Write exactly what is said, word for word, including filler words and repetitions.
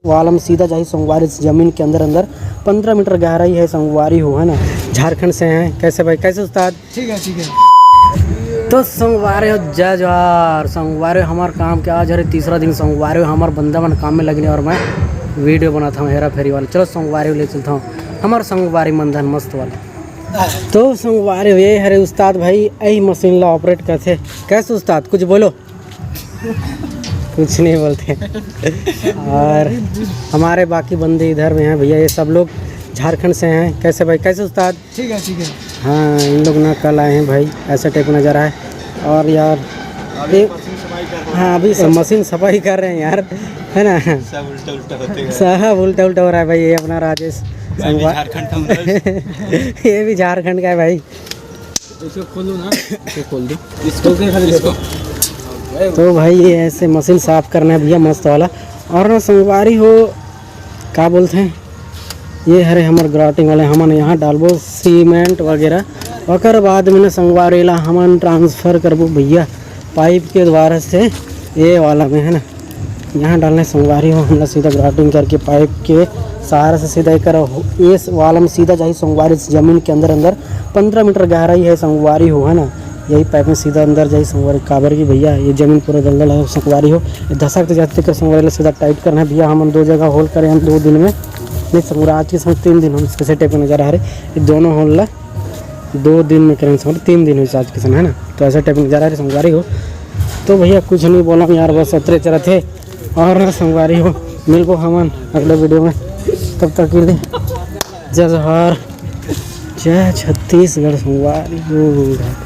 वाला में सीधा जाही संगवारी से जमीन के अंदर अंदर। पंद्रह मीटर गहराई है संगवारी हो, है ना। झारखंड से हैं। कैसे भाई, कैसे उस्ताद? ठीक है, ठीक है। तो संगवारी हो, जय जोहार। संगवारी हो, हमार काम के आज हरे तीसरा दिन। संगवारी हो, हमार बंदा मन काम में लगिन हे और मैं वीडियो बनात हँव हेरा फेरी वाला। चलो संगवारी हो, ले चलत हँव हमार संगवारी मन धन मस्त वाला। तो संगवारी हो, ये हरे उस्ताद भाई, यही मशीन ला ऑपरेट करथे। कैसे उस्ताद, कुछ बोलो। कुछ नहीं बोलते। और हमारे बाकी बंदे इधर में हैं भैया, ये सब लोग झारखंड से हैं। कैसे भाई, कैसे उस्ताद? ठीक है, ठीक है। हाँ, इन लोग ना कल आए हैं भाई, ऐसा टाइप नज़र आए। और यार, अभी ये मशीन सफाई कर रहे हैं। हाँ, अभी सब मशीन सफाई कर रहे हैं यार, है ना? सब उल्टा उल्टा होते हैं। सब उल्टा उल्टा हो रहा है भाई। ये अपना राजेश मैं भी संगवा- झारखंड का हूँ। ये भी झारखंड का है भाई। इसको खोल दो ना, इसको खोल दो। इसको क्या खाली इसको। तो भाई, ये ऐसे मशीन साफ करना है भैया, मस्त वाला। और ना संगवारी हो, का बोलते हैं, ये हरे हमर ग्राउटिंग वाले, हमन यहाँ डालबो सीमेंट वगैरह, ओकर बाद में ना संगवारी ला हमन ट्रांसफ़र करबो भैया पाइप के द्वारा से ये वाला में, है ना। यहाँ डालने संगवारी हो, हमला सीधा ग्राउटिंग करके पाइप के सहारा से सीधा एकर हो-, ये स-, वाला में सीधा जाही संगवारी से जमीन के अंदर अंदर। पंद्रह मीटर गहराई है संगवारी हो, है ना। यही पाइप में सीधा अंदर जाही संगवारी, काबर की भैया ये जमीन पूरा दलदल है संगवारी हो। ये धसक तो जाथे तेकर संगवारी ला सीधा टाइट करना है भैया। हमन दो जगह होल करे हन दो दिन में, नहीं संगवारी आज के समय तीन दिन हम कैसे टाइप के नज़र आ रहे, ये दोनों होल ला दो दिन में करेंगे संगवारी, तीन दिन होइस आज के समय, है ना। तो ऐसा टाइप नज़र आ रहे संगवारी हो। तो भैया कुछ नहीं बोला यार, बस अतरे चलत हे। और ना संगवारी हो, मिलबो हमन अगले वीडियो में, तब तक के लिए जय जोहार, जय छत्तीसगढ़ संगवारी हो।